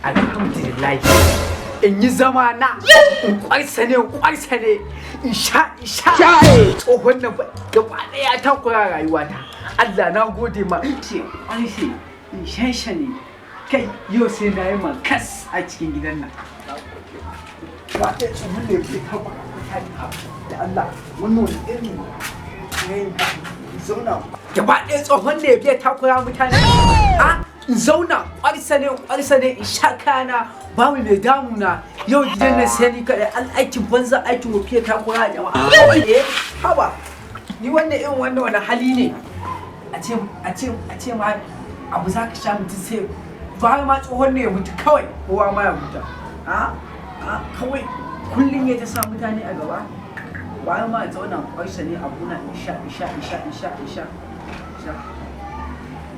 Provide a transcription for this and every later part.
Alhamdulillah, in yi zama na in kwarsa ne, in kwarsa ne, in sha, in sha. Tsohon nan gaba ɗaya ta kura rayuwata. Allah na gode ma. Ce kwarshe in shansha ne. Kai, yau sai na yi mankas a cikin gidan nan. Gaba ɗaya tsohon da ya fi takura mutane da Allah. Wannan wani irin ne zauna gaba ɗaya tsohon da ya fiye takura mutane? A in zauna ƙwarsa ne, ƙwarsa ne, in sha kana, babu mai damuna. Yau gidan nan sai ni kaɗai. Aikin banza, aikin wofi, takura jama'a. Eh, haba, ni wannan irin wannan wani hali ne? A ce ma abu za ka sha mutum sai ba ma tsohon ne ya mutu kawai, kowa ma ya huta. A kawai kullum ya ta sa mutane a gaba. Bayan ma zauna ƙwarsa ne abuna, in sha, in sha, in sha, in sha, in sha, sha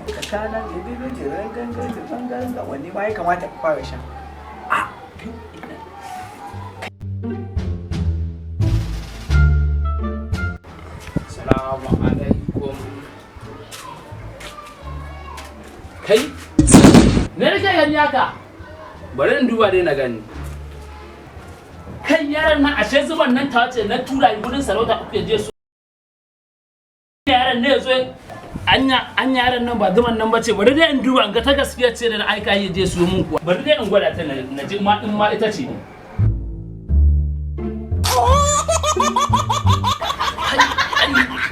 tsakanin wanne ma ya kamata ka fara sha? A Salamu alaikum. Kai? Me nake gani haka? Bari in duba dai na gani. Kai, yaran nan, ashe zuban nan ta wace na tura ni gurin sarauta uku je su. Yaran ne yazo, anya anya, yaran nan ba zuban nan bace. Bari dai in duba in ga ta gaskiya ce da na aika ya je su mun kuwa. Bari dai in gwada ta na ji ma in ma ita ce.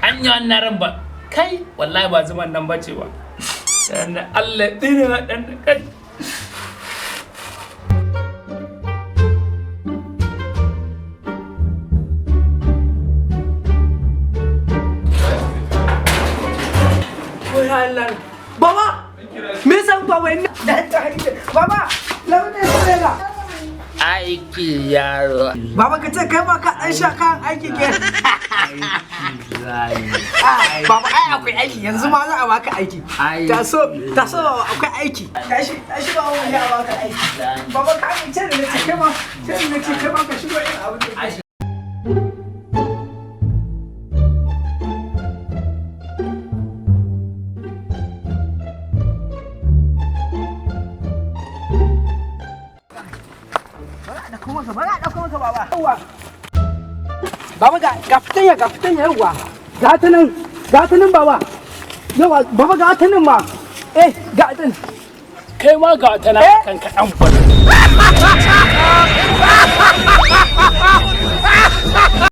Anya wannan ran ba. Kai, wallahi ba zuban nan bace ba. Sannan Allah ya tsine na dan kai. Wai Allah. Baba! Me yasa baba ina da ta hadisi? Baba, launin sai. Aiki yaro. Baba, ka ce kai ma ka dan sha kayan aiki ke. Baba, ai akwai aiki, yanzu ma za a baka aiki. Taso, taso baba, akwai aiki. Tashi, tashi baba, mu a baka aiki. Baba, ka amince da nace kai ma, sai da nace kai ma ka shigo irin abin da ke. Bari a ɗauko maka, baba. Yawwa. Baba, ga fitanya, ga fitanya, yawwa. Ga ta nan, ga ta nan baba. Yawwa, baba, ga ta nan ma. Eh, ga ta nan. Kai ma ga ta nan kan kaɗan kwaro.